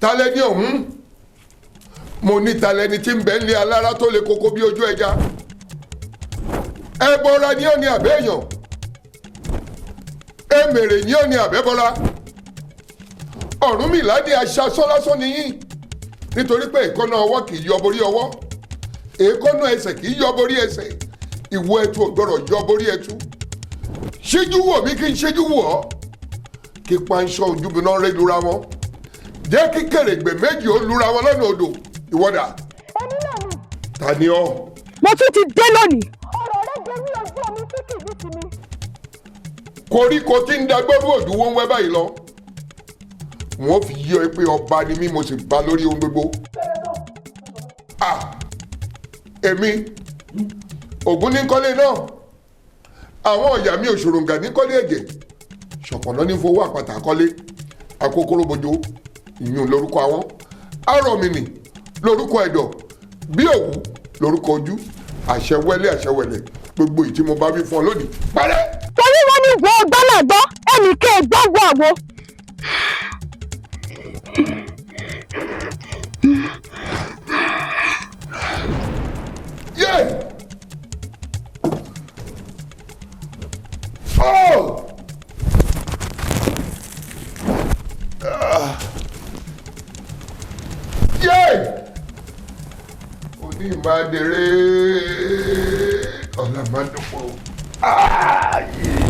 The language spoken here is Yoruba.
Talẹ́ni ọ̀hún? Mo ní talẹ́ni tí ń bẹ ń lé alára tó le koko bí ojú ẹja? Ẹbọra ni ó ní àbẹ́yàn, èmèrè ni ó ní àbẹ́bọra. Ọ̀rúnmìlà ní aṣaṣọ́ lásán nìyí, nítorí pé èékánná ọwọ́ kì í yọ borí ọwọ́, èékánná ẹsẹ̀ kì í yọ borí ẹsẹ̀, ìwo ẹtu ò gbọ́dọ̀ yọ borí ẹtu. Ṣíjú wò mí kí n ṣíjú wò ọ́, kí panṣọ́ ojúbiná rẹ́ lura wọn, jẹ́ kí kèrègbè méjì ó lura wọn lọ́nà odò. Ìwọ́dà, ta ni ọ́? Mo tún ti dé lónìí. Ọ̀rọ̀ rẹ jẹ ní ojú omi tí kì í ní sinmi. Koríko tí ń dagbọ́rú òdúwó ń wẹ́ báyìí lọ, wọ́n fi yí ọ pé ọba ni mí, mo sì bá lórí ohun gbogbo. Ah, èmi Ògún ní kọ́lé náà, àwọn ọ̀yà mi òṣòròǹgà ní kọ́lé ẹ̀jẹ̀, ṣọ̀pọ̀nà ní fowó àpàtà kọ́lé, akókóróbojo ìyún lórúkọ àwọn arọ̀mìnì lórúkọ ẹ̀dọ̀, bí òwú lórúkọ ojú. Àṣẹ wẹ́lẹ́, àṣẹ wẹ̀lẹ̀, gbogbo ìtí mo bá wí fún ọ lónìí parẹ́. Torí wọn ní wọ ọgbọ́n ẹnì kẹ́ ẹ gbọ́ngbọ́n àwo. Yeah! Oh! Ah! Yeah! Òní ìmáa dèrè, ọ̀la máa dùn pọ̀. Ah! Yeah!